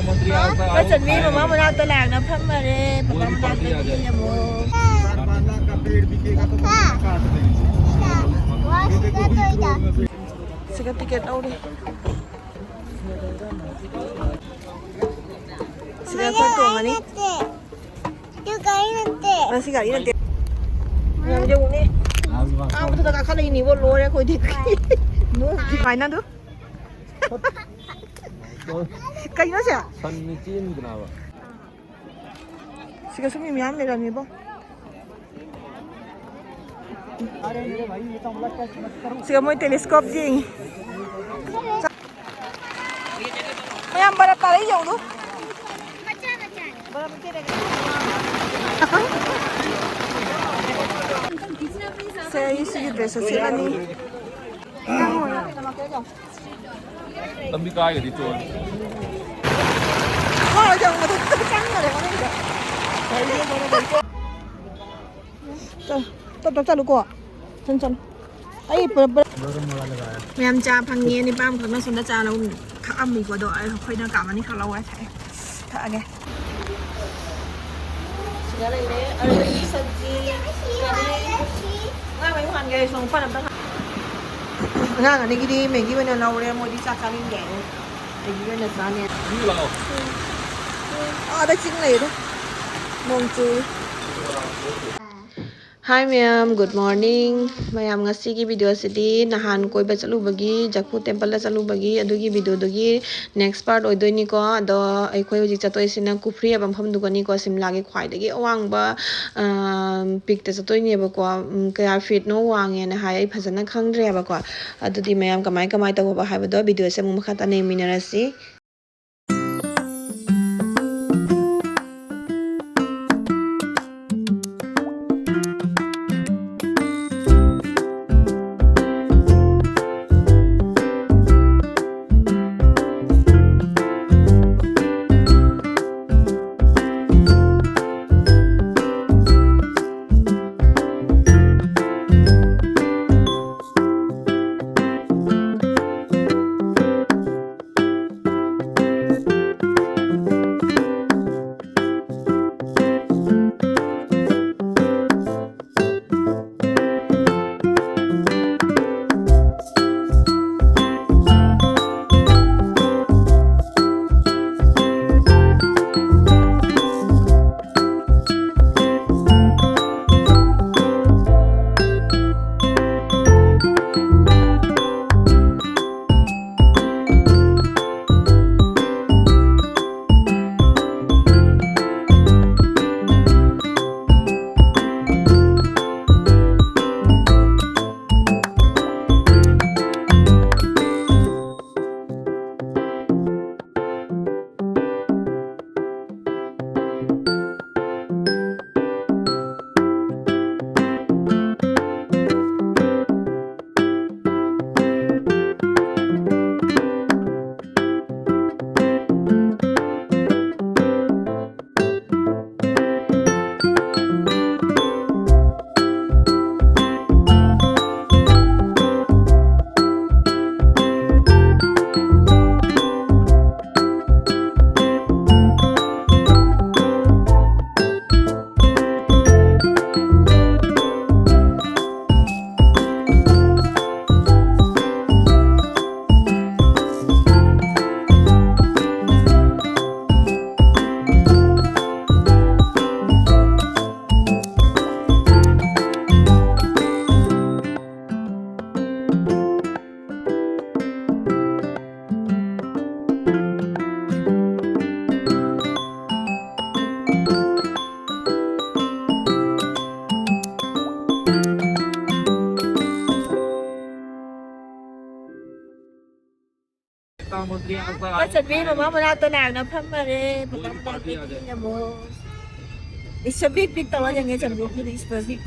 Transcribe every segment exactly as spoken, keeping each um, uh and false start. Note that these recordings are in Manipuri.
ꯃꯆꯟꯕꯤ ꯃꯃꯥ ꯃꯅꯥꯛꯇ ꯂꯥꯛꯅ ꯐꯝꯃꯔꯦ꯫ ꯄꯄꯥ ꯃꯅꯥꯛꯇꯒꯤ ꯑꯃꯨꯛ꯫ ꯁꯤꯒ ꯇꯤꯀꯦꯠ ꯂꯧꯔꯤ꯫ ꯁꯤꯗ ꯑꯩꯈꯣꯏ ꯇꯣꯡꯉꯅꯤ꯫ ꯑ, ꯁꯤ ꯒꯥꯔꯤ ꯅꯠꯇꯦ꯫ ꯌꯥꯝ ꯌꯧꯅꯤ꯫ ꯑꯥ ꯃꯊꯛꯇ ꯀꯥꯈꯠꯂꯛꯏꯅꯤꯕꯣ, ꯂꯣꯏꯔꯦ ꯑꯩꯈꯣꯏꯗꯤ꯫ ꯀꯃꯥꯏꯅ ꯑꯗꯨ? ꯀꯩꯅꯣ ꯁꯦ? ꯁꯟꯅ ꯆꯦꯟꯈꯤꯗꯅꯕ꯫ ꯁꯤꯒꯁꯨ ꯃꯤ ꯃꯌꯥꯝ ꯂꯩꯔꯝꯃꯤꯕꯣ꯫ ꯁꯤꯒ ꯃꯣꯏ telescope ꯌꯦꯡꯉꯤ꯫ ꯃꯌꯥꯝ ꯕꯔꯞ ꯇꯥꯔꯛꯏ ꯌꯦꯡꯉꯨ꯫ ꯁꯦ, ꯑꯩ ꯁꯤꯒꯤ dress ꯁꯦꯠꯂꯅꯤ꯫ ꯂꯝꯕꯤ ꯀꯥꯏꯒꯗꯤ ꯆꯣꯟ꯫ ꯆꯠ-, ꯇꯞ ꯇꯞ ꯆꯠꯂꯨꯀꯣ꯫ ꯆꯠ, ꯆꯠꯂꯨ꯫ ꯑꯩ ꯄꯨꯔꯞ, ꯄꯨꯔꯞ꯫ ꯃꯌꯥꯝ ꯆꯥ ꯐꯪꯉꯦ, ꯅꯤꯄꯥꯝꯈꯛꯅ ꯁꯣꯝꯗ ꯆꯥ ꯂꯧ ꯊꯛꯑꯝꯃꯤꯀꯣ, ꯑꯗꯣ ꯑꯩ, ꯑꯩꯈꯣꯏꯅ ꯀꯥ ꯑꯅꯤꯈꯛ ꯂꯧꯔꯦ ꯊꯛꯑꯦ꯫ ꯊꯛꯑꯒꯦ꯫ ꯁꯤꯗ ꯂꯩꯔꯦ, ꯑꯂꯨꯒꯤ ꯁꯕꯖꯤ, ꯆꯥꯅꯤꯡ-, ꯑꯉꯥꯡ ꯃꯩ ꯍꯥꯟꯒꯦ, ꯁꯣꯝ ꯐꯔꯛꯇ ꯉꯥꯏ-, ꯑꯉꯥꯡ ꯑꯅꯤꯒꯤꯗꯤ ꯃꯦꯒꯤ ꯑꯣꯏꯅ ꯂꯧꯔꯦ, ꯃꯣꯏꯗꯤ ꯆꯥꯛ ꯆꯥꯅꯤꯡꯗꯦ꯫ ꯃꯦꯒꯤ ꯑꯣꯏꯅ ꯆꯥꯅꯤ꯫ ꯑꯥꯗ ꯆꯤꯡ ꯂꯩꯔꯦ, ꯅꯣꯡ ꯆꯨꯏ꯫ Hi ꯃꯌꯥꯝ, good morning꯫ ꯃꯌꯥꯝ, ꯉꯁꯤꯒꯤ video ꯁꯤꯗꯤ ꯅꯍꯥꯟ ꯀꯣꯏꯕ ꯆꯠꯂꯨꯕꯒꯤ, ꯖꯈꯨ temple ꯗ ꯆꯠꯂꯨꯕꯒꯤ ꯑꯗꯨꯒꯤ video ꯗꯨꯒꯤ next part ꯑꯣꯏꯗꯣꯏꯅꯤꯀꯣ꯫ ꯑꯗꯣ ꯑꯩꯈꯣꯏ ꯍꯧꯖꯤꯛ ꯆꯠꯇꯣꯏꯁꯤꯅ ꯀꯨꯐ꯭ꯔꯤ ꯍꯥꯏꯕ ꯃꯐꯝꯗꯨꯒꯅꯤꯀꯣ, ꯁꯤꯝꯂꯥꯒꯤ ꯈ꯭ꯋꯥꯏꯗꯒꯤ ꯑꯋꯥꯡꯕ, ꯑꯥ, peak ꯇ ꯆꯠꯇꯣꯏꯅꯦꯕꯀꯣ꯫ ꯎꯝ, ꯀꯌꯥ feet ꯅꯣ ꯋꯥꯡꯉꯦꯅ ꯍꯥꯏ, ꯑꯩ ꯐꯖꯅ ꯈꯪꯗ꯭ꯔꯦꯕꯀꯣ꯫ ꯑꯗꯨꯗꯤ ꯃꯌꯥꯝ ꯀꯃꯥꯏ ꯀꯃꯥꯏ ꯇꯧꯕ ꯍꯥꯏꯕꯗꯣ video ꯁꯦ ꯑꯃꯨꯛ ꯃꯈꯥ ꯇꯥꯅ ꯌꯦꯡꯃꯤꯟꯅꯔꯁꯤ꯫ ꯑꯩꯈꯣꯏ ꯆꯟꯕꯤ ꯃꯃꯥ ꯃꯅꯥꯛꯇ ꯅꯥꯏꯅ ꯐꯝꯃꯔꯦ꯫ ꯃꯃꯥ ꯃꯅꯥꯛꯇ ꯌꯦꯡꯉꯝꯃꯣ꯫ It's a big, big ꯇꯧꯔ ꯌꯦꯡꯉꯦ ꯆꯟꯕꯤ꯫ It's a big.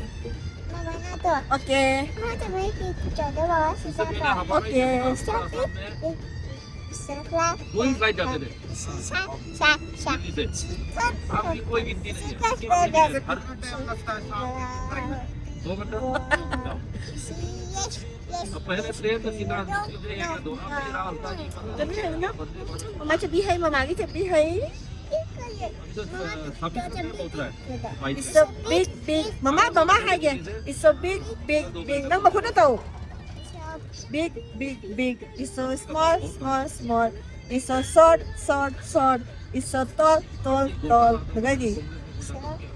ꯃꯃꯥ ꯃꯅꯥꯛꯇꯣ꯫ Okay. ꯃꯥ ꯆꯟꯕꯤ big ꯇꯧꯗꯣꯏ ꯕꯕꯥ ꯁꯤ ꯆꯥꯗꯣ꯫ Okay. It's a big, big. It's a flat. ꯁꯥ, ꯁꯥ, ꯁꯥ꯫ ꯁꯤ ꯊꯣꯠ, ꯊꯣꯠ, ꯊꯣꯠ꯫ ꯁꯤ ꯀꯠ ꯇꯧꯗꯣꯏ꯫ ꯁꯤ ꯌꯦꯁ꯫ ꯃꯃꯥ ꯆꯠꯄꯤ ꯍꯩ, ꯃꯃꯥꯒꯤ ꯆꯠꯄꯤ ꯍꯩ꯫ It's a big, big. ꯃꯃꯥ, ꯃꯃꯥ ꯍꯥꯏꯒꯦ꯫ It's a big, big, big. ꯅꯪ ꯃꯈꯨꯠꯅ ꯇꯧ꯫ Big, big, big. It's a small, small, small. It's a short, short, short. It's a tall, tall, tall. ꯐꯖꯅꯤ꯫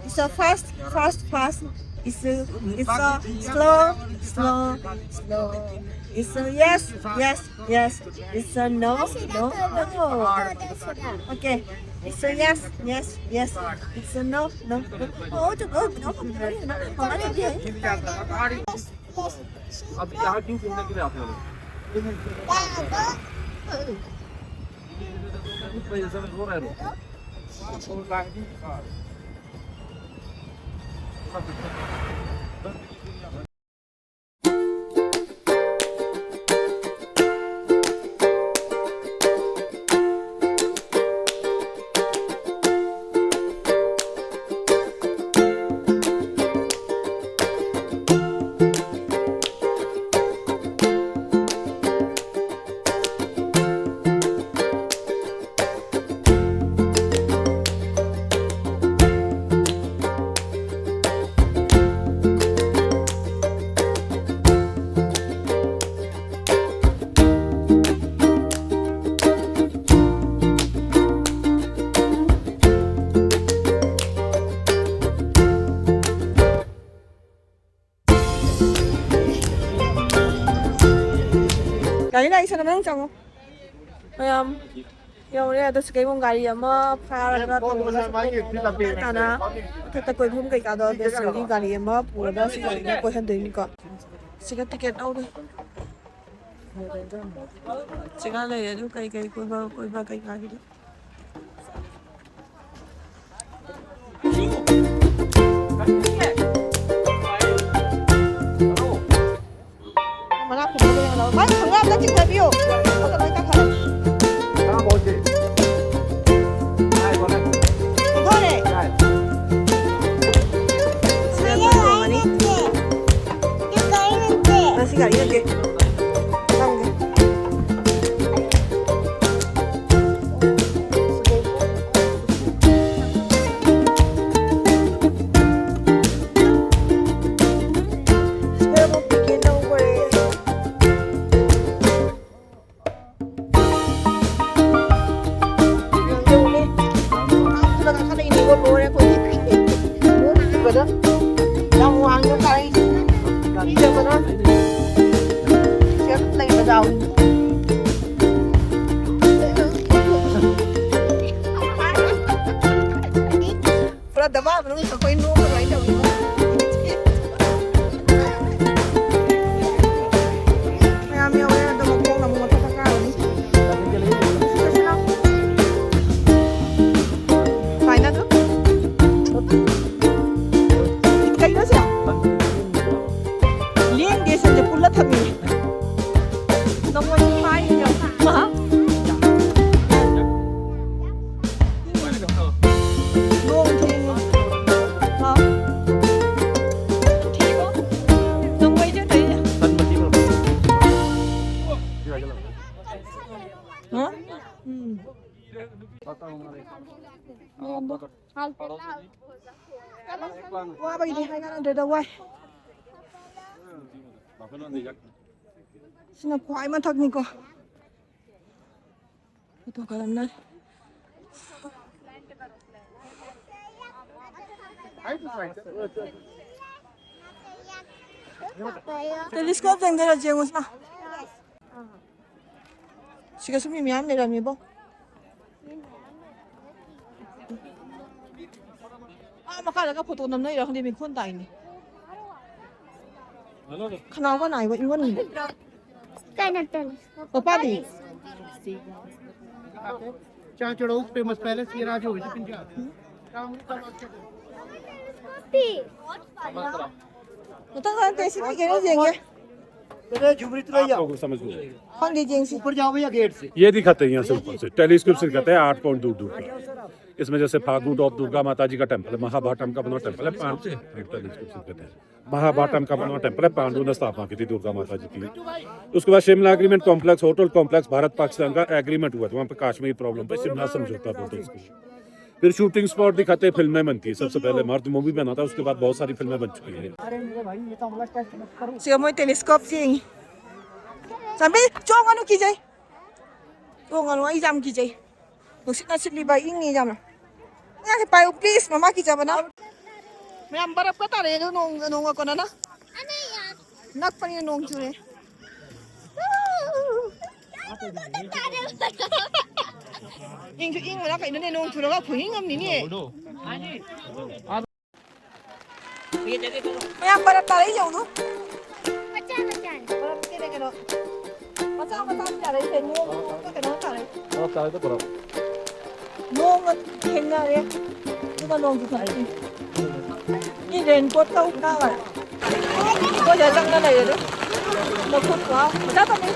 It's a fast, fast, fast. It's a, it's a slow, slow, slow. It's a yes, yes, yes. It's a no, no, no. Okay. It's a yes, yes, yes. It's a no, no, no. Oh, to go, no, no, no, no. अभी यहाँ क्यों घूमने के लिए आते हो? ꯒꯥꯔꯤ ꯂꯥꯛꯏꯁꯦ ꯃꯅꯨꯡ ꯆꯪꯉꯣ꯫ ꯃꯌꯥꯝ ꯌꯧꯔꯦ꯫ ꯑꯗꯣ ꯁꯤꯒꯩꯕꯨꯡ ꯒꯥꯔꯤ ꯑꯃ ꯐꯥꯔꯒ ꯇꯧꯔꯒ ꯇꯥꯅ ꯃꯊꯛꯇ ꯀꯣꯏꯐꯝ ꯀꯩꯀꯥꯗꯣ ꯑꯗꯣ ꯁꯤꯒꯤ ꯒꯥꯔꯤ ꯑꯃ ꯄꯨꯔꯒ ꯁꯤ ꯒꯥꯔꯤꯅ ꯀꯣꯏꯍꯟꯗꯣꯏꯅꯤꯀꯣ꯫ ꯁꯤꯒ ꯇꯤꯀꯦꯠ ꯂꯧꯔꯦ꯫ ꯆꯤꯡꯉꯥ ꯂꯩꯔꯦ ꯑꯗꯨ ꯀꯩ ꯀꯩ ꯀꯣꯏꯕ ꯀꯣꯏꯕ ꯀꯩꯀꯥꯒꯤꯗꯤ꯫ ꯃꯅꯥꯛ ꯈꯨꯝꯕꯗ ꯌꯥꯝ ꯂꯥꯎ꯫ ꯃꯥꯏ ꯈꯪꯒ꯭ꯔꯥꯝꯗ ꯆꯤꯡꯊꯕꯤꯌꯣ꯫ ꯑꯗꯨꯒ ꯂꯣꯏ ꯀꯥꯈꯠꯂꯣ꯫ ꯆꯤꯡꯊꯣꯛꯑꯦ꯫ ꯁꯤꯗ ꯑꯩꯈꯣꯏ ꯇꯣꯡꯉꯅꯤ꯫ ꯉꯁꯤ ꯒꯥꯔꯤ ꯂꯩꯇꯦ꯫ ꯅꯝꯒꯦ꯫ ꯌꯥꯝ ꯋꯥꯡꯅ ꯀꯥꯔꯛꯏꯁꯦ꯫ ꯀꯤꯖꯕꯅ꯫ ꯁꯤꯗ ꯂꯩꯕ ꯌꯥꯎꯏ꯫ ꯄꯨꯔꯥ ꯗꯃꯥ ꯃꯅꯨꯡꯗ ꯑꯩꯈꯣꯏ ꯅꯣꯛꯑꯒ ꯑꯗꯨꯃꯥꯏꯅ ꯇꯧꯋꯤꯀꯣ꯫ ꯃꯌꯥꯝ ꯌꯧꯔꯦ, ꯑꯗꯣ ꯃꯈꯣꯡꯅ ꯑꯃꯨꯛ ꯃꯊꯛꯇ ꯀꯥꯔꯨꯅꯤ꯫ ꯆꯠꯁꯤ ꯂꯥꯎ꯫ ꯁꯨꯃꯥꯏꯅ ꯑꯗꯨꯝ꯫ ꯀꯩꯅꯣ ꯁꯦ? ꯂꯦꯡꯗꯦ, ꯁꯟꯁꯦ ꯄꯨꯜꯂ ꯊꯝꯃꯤꯅꯦ꯫ ꯅꯉꯣꯟꯗ ꯍꯥꯏꯔꯤꯅꯦ꯫ ꯃꯥ? ꯅꯣꯡ ꯊꯦꯡꯉꯦ꯫ ꯍꯥ? ꯊꯦꯡꯉꯣ꯫ ꯅꯪ ꯋꯥꯏ ꯆꯠꯇꯣꯏꯅꯦ꯫ ꯍꯥ? ꯎꯝ꯫ ꯋꯥꯕꯒꯤꯗꯤ ꯍꯥꯏ ꯀꯥꯟꯅꯗ꯭ꯔꯦꯗ, ꯋꯥꯏ꯫ ꯁꯤꯅ ꯈ꯭ꯋꯥꯏ ꯃꯊꯛꯅꯤꯀꯣ꯫ ꯐꯣꯇꯣ ꯀꯥꯔꯝꯅꯔꯦ꯫ ꯇꯦꯂꯤꯁꯀꯣꯞ ꯊꯦꯡꯗꯔ ꯌꯦꯡꯉꯨꯁꯤꯅ꯫ ꯁꯤꯒꯁꯨ ꯃꯤ ꯃꯌꯥꯝ ꯂꯩꯔꯝꯃꯤꯕꯣ꯫ ꯑꯥ ꯃꯈꯥꯗꯒ ꯐꯣꯇꯣ ꯅꯝꯅꯩꯔ ꯈꯪꯗꯦ, ꯃꯤꯈꯣꯟ ꯇꯥꯏꯅꯦ꯫ ꯈꯅꯥꯎꯒ ꯅꯥꯏꯕ ꯏꯪꯃꯟꯒꯤ꯫ Kind of telescope. ꯅꯨꯄꯥꯗꯤ? ꯆꯥꯡ ꯆꯠꯍꯧ ꯐꯦꯃꯁ ꯄꯦꯂꯦꯁ ꯌꯦ ꯔꯥꯖ ꯍꯣꯏ ꯆꯠꯄꯤꯟ ꯆꯥ ꯃꯊꯪ ꯍꯟꯗꯛ ꯁꯤ ꯀꯩꯅꯣ ꯌꯦꯡꯒꯦ꯫ तेरे झुमरी तुरैया आपको समझ में ꯈꯪꯗꯦ, ꯌꯦꯡꯁꯤ꯫ ऊपर जाओ भैया गेट से ये दिखाते हैं यहाँ से ऊपर से, टेलीस्कोप से दिखाते हैं, आठ पॉइंट दूर दूर का। इसमें जैसे फागू टॉप दुर्गा माता जी का टेम्पल है, महाभाटम का बना टेम्पल है, पांच टेलीस्कोप से दिखाते हैं। महाभाटम का बना टेम्पल है, पांडु ने स्थापना की थी दुर्गा माता जी की। उसके बाद Shimla agreement complex, hotel complex, Bharat Pakistan का एग्रीमेंट हुआ था, वहाँ पे कश्मीर प्रॉब्लम पे शिमला समझौता बोलते हैं इसको। फिर शूटिंग स्पॉट दिखाते हैं, फिल्में बनती है। सबसे पहले मर्द मूवी बनाता है, उसके बाद बहुत सारी फिल्में बन चुकी हैं। ꯁꯤꯒ ꯃꯣꯏ ꯇꯦꯂꯤꯁꯀꯣꯞ ꯌꯦꯡꯉꯤ꯫ ꯆꯥꯟꯕꯤ, ꯆꯣꯡꯒꯅꯨ, ꯀꯤꯖꯩ꯫ ꯆꯣꯡꯒꯅꯨ, ꯑꯩ ꯌꯥꯝ ꯀꯤꯖꯩ꯫ ꯅꯨꯡꯁꯤꯠꯅ ꯁꯤꯠꯂꯤꯕ, ꯏꯪꯉꯤ ꯌꯥꯝꯅ꯫ ꯑꯉꯥꯡꯁꯦ ꯄꯥꯏꯌꯨ, ꯄ꯭ꯂꯤꯖ, ꯃꯃꯥ ꯀꯤꯖꯕꯅ꯫ ꯃꯌꯥꯝ ꯕꯔꯞꯀ ꯇꯥꯔꯛꯑꯦ ꯑꯗꯣ ꯅꯣꯡ, ꯅꯣꯡ ꯀꯣꯟꯅꯅ꯫ ꯅꯛꯄꯅꯤꯅ ꯅꯣꯡ ꯆꯨꯔꯦ꯫ ꯏꯪꯁꯨ ꯏꯪꯕ꯭ꯔꯥ ꯀꯩꯅꯣꯅꯦ, ꯅꯣꯡ ꯆꯨꯔꯒ ꯈꯨꯏꯪ ꯑꯃꯅꯤꯅꯦ꯫ ꯃꯌꯥꯝ ꯕꯔꯞ ꯇꯥꯔꯛꯏ ꯌꯦꯡꯉꯨ꯫ ꯃꯆꯥ ꯃꯆꯥꯅꯤ꯫ ꯕꯔꯞ ꯀꯩꯅꯣ ꯀꯩꯅꯣ꯫ ꯃꯆꯥ ꯃꯆꯥ ꯇꯥꯔꯛꯏꯁꯦ, ꯅꯣꯡ ꯀꯩꯅꯣ ꯇꯥꯔꯛꯏ꯫ ꯅꯣꯡꯒ ꯊꯦꯡꯅꯔꯦ꯫ ꯑꯗꯨꯒ ꯅꯣꯡꯁꯨ ꯊꯥꯔꯛꯏ꯫ ꯃꯤ ꯔꯦꯟꯀꯣꯠ ꯇꯧ ꯇꯥꯕ꯫ ꯑꯩꯈꯣꯏꯗ ꯆꯪꯉ ꯂꯩꯔꯦ ꯑꯗꯨ꯫ ꯃꯈꯨꯠ ꯄꯨꯔꯥ ꯃꯆꯥ ꯇꯧꯅꯤ꯫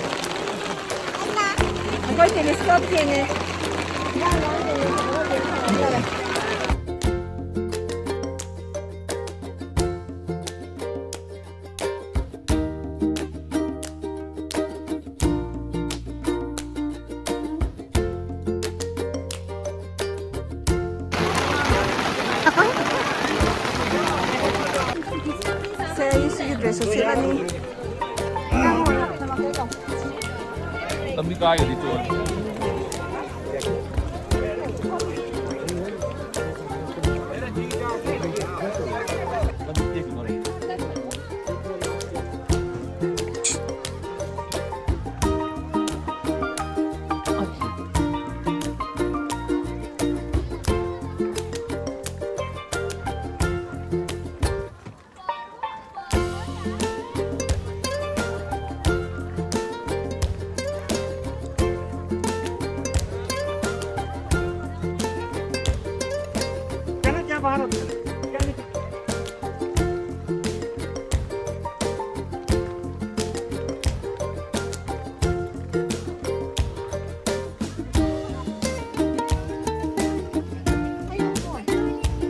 ꯑꯩꯈꯣꯏ ꯇꯦꯅꯤꯁꯀ ꯊꯦꯡꯉꯦ꯫ ꯁꯦ, ꯑꯩ ꯁꯤꯒꯤ ꯗ꯭ꯔꯦꯁꯁꯦ ꯁꯦꯠꯂꯅꯤ꯫ ꯂꯝꯕꯤ ꯀꯥꯏꯒꯗꯤ ꯆꯣꯠꯂꯦ꯫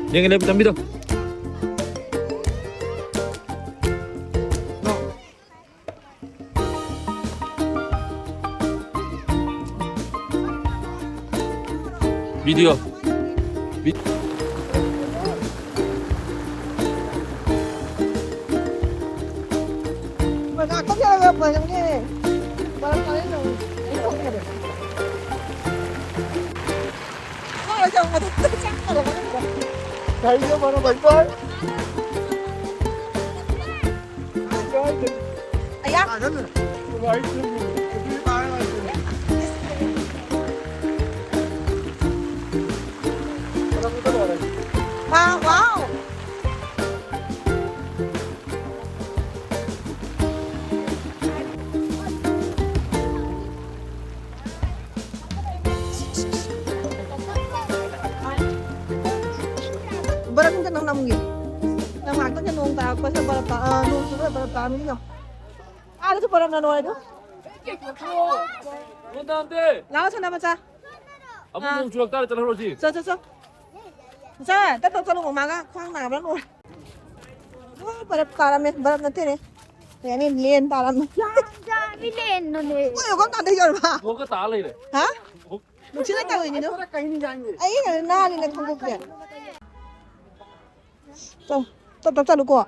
Yang ini tambah dong. Video. Ayan. Wow, wow. Barang ka ng namgi. Nang makita niya nung tapos sa barata, ah, nung sumunod barata kami niya. Ano sa parang nanonood? Lahat sa naman sa. Abu nung suwag tayo, tayo, Rosie. So, so, so. Sa, tatawag sa loob, umaga, kuwang na, barang mo. Oh, barap, barap na, barap na, tire. Yan, yung lien, barap na. Yan, yan, yung lien, no, ne. Uy, huwag kang tatay, yun, ba? Huwag ka talay, eh. Ha? Huwag. Sino tawag niyo? Ay, yun, naalin ang tungkol niya. To, to, to, to, luko.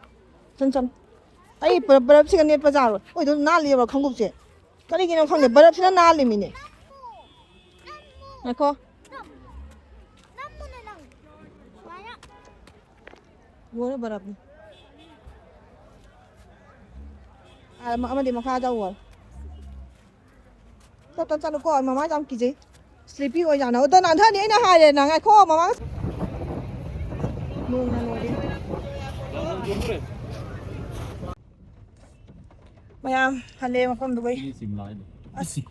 San, san. Ay, barap, barap, siya net pa sa. Uy, doon, naalin yung kangkupsi. Kali, ginang kangkupsi, barap, sila naalin, mine. Ako? Wala, barap. Ah, ma-, ama, di makadaw, wala. Tatan sa luko, mama, jam kije. Sleepy ꯑꯣꯏ ꯌꯥꯅ. ꯑꯗꯣ ꯅꯥꯟꯊꯅꯤ ꯑꯩꯅ ꯍꯥꯏꯔꯦ ꯅꯪ ꯉꯥꯏꯈꯣ ꯃꯃꯥ. ꯅꯣꯡꯅ ꯂꯣꯏꯔꯦ꯫ ꯃꯌꯥꯝ ꯍꯜꯂꯦ ꯃꯐꯝꯗꯨꯒꯩ꯫ ꯑꯁ꯫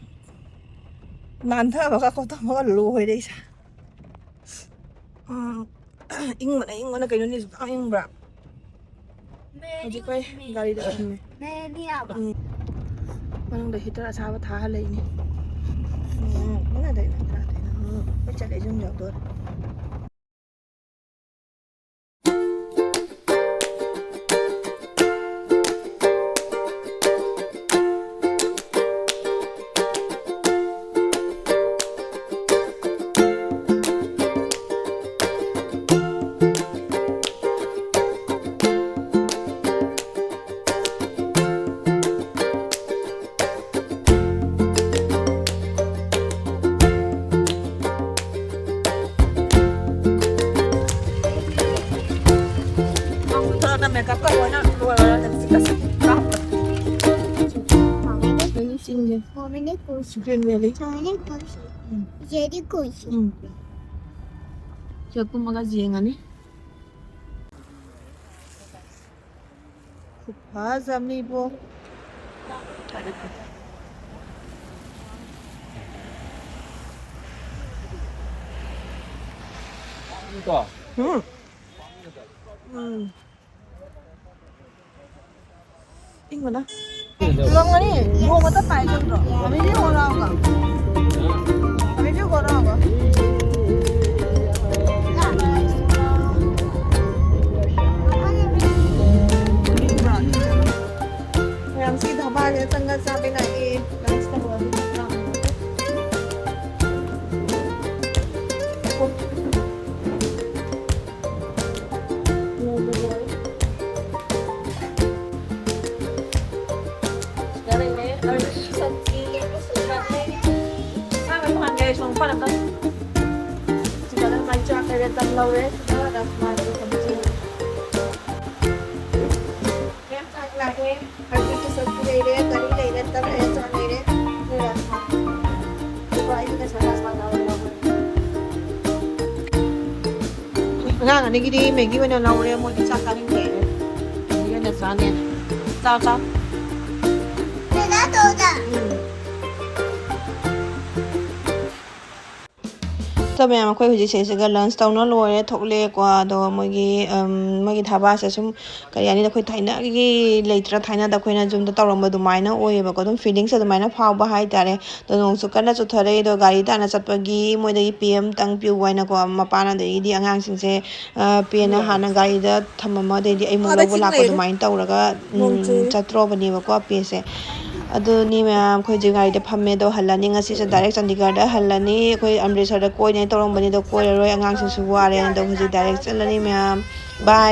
ꯅꯥꯟꯊꯕꯒ ꯈꯣꯠꯊꯕꯒ ꯂꯣꯏꯔꯦ ꯏꯁꯥ꯫ ꯎꯝ꯫ ꯏꯪꯕꯅ ꯏꯪꯕꯅ ꯀꯩꯅꯣꯅꯦ, ꯑꯁꯨꯛ ꯌꯥꯝ ꯏꯪꯕ꯭ꯔꯥ? ꯍꯧꯖꯤꯛ ꯑꯩꯈꯣꯏ ꯒꯥꯔꯤꯗ ꯊꯝꯃꯦ꯫ ꯎꯝ꯫ ꯃꯅꯨꯡꯗ ꯍꯤꯇꯔ ꯑꯁꯥꯕ ꯊꯥꯍꯜꯂꯛꯏꯅꯦ꯫ ꯎꯝ, ꯃꯉꯥꯗꯩꯅ ꯇꯔꯥꯗꯩꯅ꯫ ꯎꯝ, ꯑꯩꯈꯣꯏ ꯆꯠꯂꯦ, ꯌꯨꯝ ꯌꯧꯗꯣꯔꯦ꯫ ꯅꯪꯁꯨ ꯊꯣꯛꯂꯛꯇ ꯃꯦꯀꯞꯀ ꯂꯣꯏꯅ ꯂꯣꯏꯔꯒ ꯂꯤꯞꯁꯇꯤꯛꯀꯁꯦ ꯀꯥꯞꯄ꯫ ꯆꯤꯡꯁꯦ꯫ ꯃꯣꯃꯦꯟ ꯀꯨꯔꯁꯤ꯫ ꯒ꯭ꯔꯤꯟ ꯚꯦꯂꯤ꯫ ꯃꯣꯃꯦꯟ ꯀꯨꯔꯁꯤ꯫ ꯎꯝ꯫ ꯖꯦꯗꯤ ꯀꯨꯔꯁꯤ꯫ ꯎꯝ꯫ ꯁꯤꯗ ꯀꯨꯝꯃꯒ ꯌꯦꯡꯉꯅꯤ꯫ ꯈꯨꯐꯖ ꯑꯃꯅꯤꯕꯣ꯫ ꯎꯝ꯫ ꯎꯝ꯫ ꯏꯪꯕꯅ꯫ ꯂꯪꯒꯅꯤ꯫ ꯅꯣꯡꯃꯇ ꯄꯥꯏ ꯆꯠꯇ꯭ꯔꯣ? ꯑꯃꯤꯗꯤ ꯍꯣꯔꯥꯎꯒ꯫ ꯑꯃꯤꯗꯤ ꯍꯣꯔꯥꯎꯒ꯫ ꯃꯌꯥꯝꯁꯤ ꯙꯕꯥꯁꯦ ꯆꯪꯉ ꯆꯥꯕ ꯂꯥꯛꯑꯦ꯫ ꯂꯟꯁ ꯇꯧꯔꯗꯤ ꯅꯠꯇ꯭ꯔꯥ? ꯁꯤꯗ ꯂꯩꯔꯦ꯫ ꯑꯗꯨ ꯁꯟꯊꯤ꯫ ꯁꯤꯗ ꯂꯩꯔꯦ꯫ ꯁꯥꯕ ꯇꯣꯉꯥꯟ ꯂꯩꯔꯦ꯫ ꯁꯣꯝ ꯃꯄꯥꯟ ꯑꯝꯇ꯫ ꯁꯤꯗ ꯃꯥꯏ ꯆꯥꯛ ꯂꯩꯔꯦ꯫ ꯇꯟ ꯂꯧꯔꯦ꯫ ꯁꯤꯗ ꯔꯁꯃꯥꯏ ꯁꯝꯖꯤ꯫ ꯃꯌꯥꯝ ꯆꯥꯛ ꯂꯥꯛꯑꯦ꯫ ꯑꯗꯨꯒꯤ ꯁꯛꯇꯤ ꯂꯩꯔꯦ, ꯀꯔꯤ ꯂꯩꯔꯦ, ꯇꯞ ꯂꯩꯔꯦ, ꯆꯥꯛ ꯂꯩꯔꯦ, ꯑꯗꯨꯒ ꯑꯗꯨꯒ ꯑꯩꯒꯤ ꯉꯁꯥꯏ ꯔꯥꯖꯃꯥ ꯆꯥꯕ ꯌꯥꯎꯕꯅꯦ꯫ ꯑꯉꯥꯡ ꯑꯅꯤꯒꯤꯗꯤ ꯃꯦꯒꯤ ꯑꯣꯏꯅ ꯂꯧꯔꯦ, ꯃꯣꯏꯗꯤ ꯆꯥꯛ ꯆꯥꯅꯤꯡꯗꯦ꯫ ꯃꯦꯒꯤ ꯑꯣꯏꯅ ꯆꯥꯅꯤ꯫ ꯆꯥꯎ, ꯆꯥꯎ꯫ ꯗꯥꯗꯥ ꯇꯧꯗ꯫ ꯎꯝ꯫ ꯑꯗꯣ ꯃꯌꯥꯝ, ꯑꯩꯈꯣꯏ ꯍꯧꯖꯤꯛ ꯁꯤꯗꯩꯁꯤꯒ lunch ꯇꯧꯅ ꯂꯣꯏꯔꯦ, ꯊꯣꯛꯂꯛꯑꯦꯀꯣ꯫ ꯑꯗꯣ ꯃꯣꯏꯒꯤ ꯎꯝ, ꯃꯣꯏꯒꯤ ꯙꯥꯕꯥꯁꯦ ꯁꯨꯝ ꯀꯔꯤ ꯍꯥꯏꯅꯤ, ꯑꯩꯈꯣꯏ ꯊꯥꯏꯅꯒꯤ ꯂꯩꯇ꯭ꯔꯥ, ꯊꯥꯏꯅꯗ ꯑꯩꯈꯣꯏꯅ ꯌꯨꯝꯗ ꯇꯧꯔꯝꯕ ꯑꯗꯨꯃꯥꯏꯅ ꯑꯣꯏꯌꯦꯕꯀꯣ꯫ ꯑꯗꯨꯝ feelings ꯑꯗꯨꯃꯥꯏꯅ ꯐꯥꯎꯕ ꯍꯥꯏꯇꯥꯔꯦ꯫ ꯑꯗꯣ ꯅꯣꯡꯁꯨ ꯀꯟꯅ ꯆꯨꯊꯔꯛꯏ꯫ ꯑꯗꯣ ꯒꯥꯔꯤ ꯇꯥꯟꯅ ꯆꯠꯄꯒꯤ ꯃꯣꯏꯗꯒꯤ pay ꯑꯃꯇꯪ ꯄꯤꯌꯨ ꯍꯥꯏꯅꯀꯣ, ꯃꯄꯥꯅ ꯑꯗꯒꯤꯗꯤ ꯑꯉꯥꯡꯁꯤꯡꯁꯦ ꯄꯦꯅ ꯍꯥꯟꯅ ꯒꯥꯔꯤꯗ ꯊꯝꯃꯝꯃꯣ, ꯑꯗꯩꯗꯤ ꯑꯩ ꯑꯃꯨꯛ ꯂꯧꯕ ꯂꯥꯛꯄ ꯑꯗꯨꯃꯥꯏꯅ ꯇꯧꯔꯒ ꯆꯠꯇ꯭ꯔꯣꯕꯅꯦꯕꯀꯣ ꯄꯦꯁꯦ꯫ ꯑꯗꯨꯅꯤ ꯃꯌꯥꯝ, ꯑꯩꯈꯣꯏ ꯍꯧꯖꯤꯛ ꯒꯥꯔꯤꯗ ꯐꯝꯃꯦ꯫ ꯑꯗꯣ ꯍꯜꯂꯅꯤ, ꯉꯁꯤꯁꯦ direct ꯆꯥꯟꯗꯤꯒꯔꯗ ꯍꯜꯂꯅꯤ꯫ ꯑꯩꯈꯣꯏ ꯑꯃ꯭ꯔꯤꯠꯁꯔꯗ ꯀꯣꯏꯅꯦ ꯇꯧꯔꯝꯕꯅꯤ, ꯑꯗꯣ ꯀꯣꯏꯔꯔꯣꯏ, ꯑꯉꯥꯡꯁꯤꯡꯁꯨ ꯋꯥꯔꯦ꯫ ꯑꯗꯣ ꯍꯧꯖꯤꯛ direct ꯆꯠꯂꯅꯤ ꯃꯌꯥꯝ꯫ Bye꯫